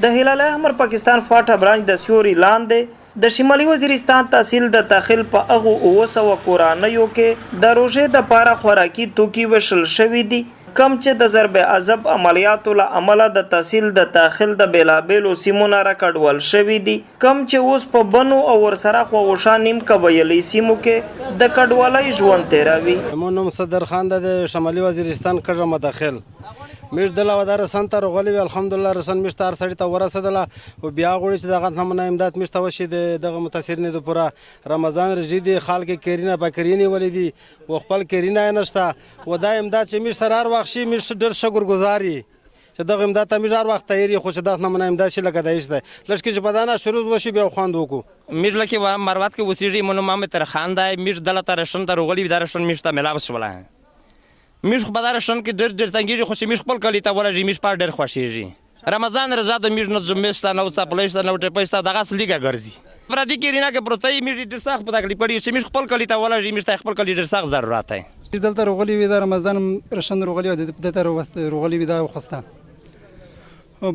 د هلال احمر پاکستان فاټا برانچ د سیوري لاندې د شمالي وزیرستان تحصیل د تاخیل په هغو 700 کورنیو کې د روژې دپاره خوراکي توکي ویشل شوي دي، کوم چې د ضرب عضب عملیاتو له امله د تحصیل د تاخیل د بېلابېلو سیمو نه راکډول شوي دي، کوم چې اوس په بنو او ورسره خواوشا نیم قبایلي سیمو کې د کډوالۍ ژوند تېروي. زموږ نوم صدر خان ده، د شمالي وزیرستان کږه مداخل. میش دله و دا رسن ته راغلي وي، الحمدلله رسن میش ته هر سړي ته ورسېدله او بیا غواړي چې دغه نه امداد میش ته وشي. د دغه متاثرینو دپاره رمضان رژې دي، خلک یې کیرینه بکري نیولې دي و خپل کیرینه یې نشته و دا امداد چې میش سره هر وخت شي، میش ډېر شکرګزار یي چې دغه امداد ته میش هر وخت تیار یي، خو چې دغه نه امداد شي لکه د هېڅ دی لږ کې چې په دا نه شروع وشي بیا خوند وکړو. میږ لکه مروت کې اوسېږي، مونږ محمد تر خان دی، میږ دلته رشن ته راغلي، دا رشن میږ ته میلاو شوله. میږ خو په دا رشن کې ډېر ډېر تنګېږي، خو چې میږ خپل کلي ته ورځي میږ په ډېر خوښېږي. رمضان رضا د میږ نه جمعې شته، نه څپلۍ شته، نه ټپۍ شته، دغه لیګه ګرځي. پردي کیرینا کې پروته یي، میږ ډېر سخت په تکلیف کړي چې میږ خپل کلي ته ورځي، میږ ته خپل کلي ډېر سخت ضرورت دی. دلته راغلي وي، دا رمضان رشن راغلي وي، دلته راغلي وي دا وخوسته.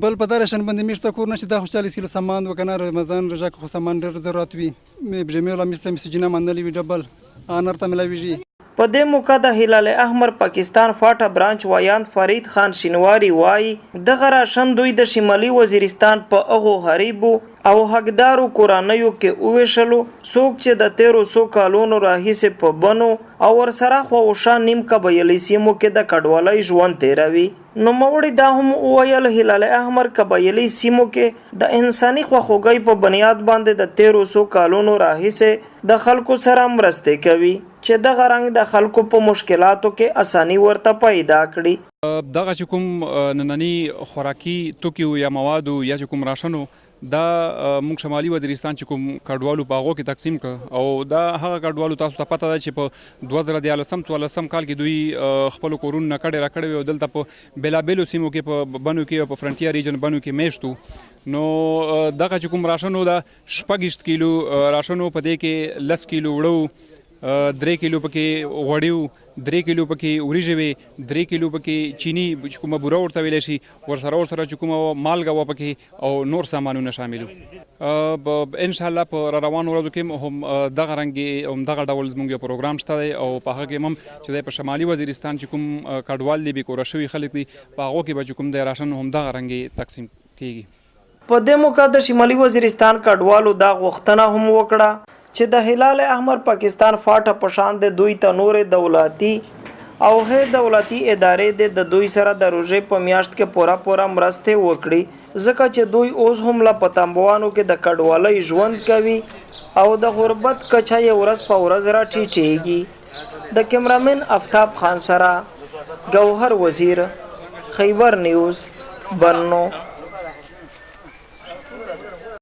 بل په دا رشن باندې میږ ته کور نه چې دا خو 40 کیلو سامان و که نه رمضان رضا خو سامان ډېر ضرورت وي، جمعې له میږ ته مسجونه منلې وي، ډبل انر ته ملاویږي. په دې موقع د هلال احمر پاکستان فاټا برانچ ویاند فرید خان شینواری وایي، دغه راشن دوی د شمالي وزیرستان په هغو غریبو او حقدارو کورنیو کې وویشلو څوک چې د تېرو څو کالونو راهیسې په بنو او ورسره خواوشا نیم قبایلي سیمو کې د کډوالۍ ژوند تېروي. نوموړي دا هم وویل، هلال احمر قبایلي سیمو کې د انساني خواخوږۍ په بنیاد باندې د تېرو څو کالونو راهیسې د خلکو سره مرستې کوي چې دغه رنګ د خلکو په مشکلاتو کې اساني ورته پیدا کړي. دغه چې کوم ننني خوراکي توکي یا موادو یا چې کوم راشنو دا موږ شمالي وزیرستان چې کوم کډوالو په هغو کې تقسیم کړ، او دا هغه کډوالو تاسو ته پته ده چې په 2013 14 کال کې دوی خپلو کورونو نه کډې راکړې وې او دلته په بېلابېلو سیمو کې په بنو کې او په فرنټیر ریجن بنو کې میشت وو. نو دغه چې کوم راشن و دا 26 کیلو راشن و، په دې کې 10 کیلو اوړه وو، 3 کیلو پکې غوړي وو، 3 کیلو پکې وریجې وې، 3 کیلو پکې چیني چې کومه بوره ورته ویلی شي، ورسره چې کومه مالګه وه پکې او نور سامانونه شامل وو. انشاءالله په روانو ورځو کې هم دغه رنګ هم دغه ډول زموږ یو پروګرام شته دی او په هغه کې هم چې دی په شمالي وزیرستان چې کوم کډوال دي، بې کوره شوي خلک دي، په هغو کې به چې کوم دی راشن هم دغه رنګ تقسیم کېږي. په دې موقع د شمالي وزیرستان کډوالو دا غوښتنه هم وکړه چې د هلال احمر پاکستان فاټا په شان د دوی ته نورې دولتي او غیر دولتي ادارې دې د دوی سره د روژې په میاشت کې پوره پوره مرستې وکړي، ځکه چې دوی اوس هم لا په تمبوانو کې د کډوالۍ ژوند کوي او د غربت کچه یې ورځ په ورځ راټیټېږي. د کیمرامین افتاب خان سره ګوهر وزیر، خیبر نیوز، بنو.